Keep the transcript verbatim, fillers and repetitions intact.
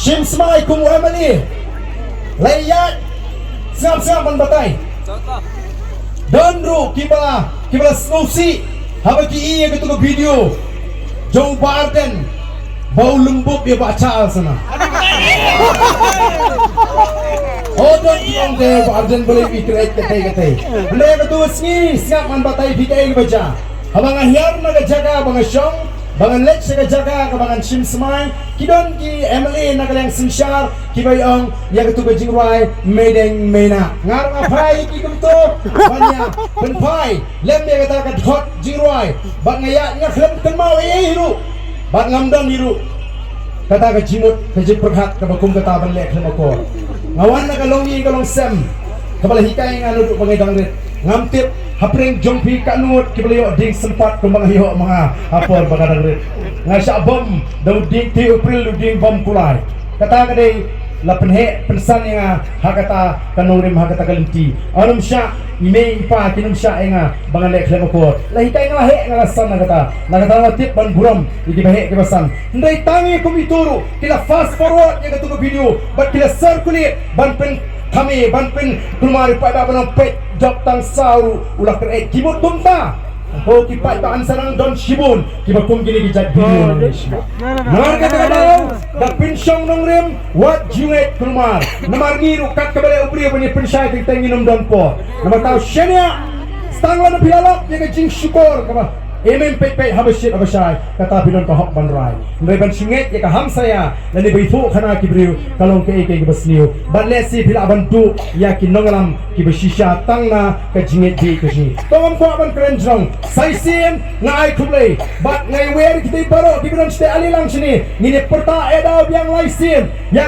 Shim smai kum u M L A. La ïaid sngap sngap ban batai. Don ruh kiba, kiba la sngewsih haba ki ïohi ïa katu ka video jong u Bah Ardent ba u lum bup ïa Bah Charles na. O don ki ong te Bah Ardent ba la ïohi kret katei katei. Hynrei katu ka sngi sngap ban batai phi kaei kaba jia. Haba nga hiar na ka jaka ba nga shong, ba ngan leit sha ka jaka kaba ngan shim smai, ki don ki M L A na ka liang synshar kiba ïa ong ïa katu ka jingrwai Meideng Meina. Nga ruh nga phai ïa ki kumto ban ïa pynphai lem ïa kata ka dkhot jingrwai. Bad nga ïaid nga khlem kynmaw ei ei ruh, bad ngam don ei ruh kata ka jingmut ka jingpyrkhat kaba kum kata ban leh khlem akor. Nga wan na ka longïing ka longsem kaba la hikai nga naduh ba nga dang rit. Ngam tip hapdeng jong phi katno ngut kiba la ïoh dieng sympat kumba nga ïoh ma nga ha por ba nga dang rit. Nga shah bom da u dieng, te u pril u dieng bom kulai. Kata ka dei la pynheh pynsan ïa nga ha kata ka nongrim, ha kata ka lynti. Ym shah i mei i pa, kim shah ïa nga ba ngan leh khlem akor. La hikai nga la heh, nga la san na kata. Na kata nga tip ban burom ïa kiba heh kiba san. Hynrei tang ïa kum ito ruh ki la fast forward ïa katu ka video bad ki la circulate ban pynkhame, ban pynkulmar ïa u paidbah ba nang peit. Jop tang saw ruh u la kyrhai, ki mut kumta. Ho, ki paidbah, yn sa nang don shibun kiba kum kine ki jait video nangne shibun. Namar kata ka daw da pynshong nongrim, wat ju ngeit kulmar. Namar ngi ruh kat kaba leh u briew ban ïa pynshai teng teng ngin ym don por. Namar kata u shaniah, tang lada phi la lap ïa ka jingshukor kaba em em peit peit, haba shit haba shai, kata phi don ka hok ban rai. Hynrei ban shu ngeit ïa ka hamsaïa lane ba ithuh khana ki briew ka long kaei kaei kaba sniew. Bad lehse phi lah ban duh ïa ki nongïalam kiba shisha tang na ka jingngeit bieit ka jong ngi. To ngam kwah ban kren jrong. Sa shisien nga ai khublei bad nga ai wer ïa kitei baroh kiba don shatei, ale lang shane. Ngin ïa pyrta, eh, da biang lai sien. Ïa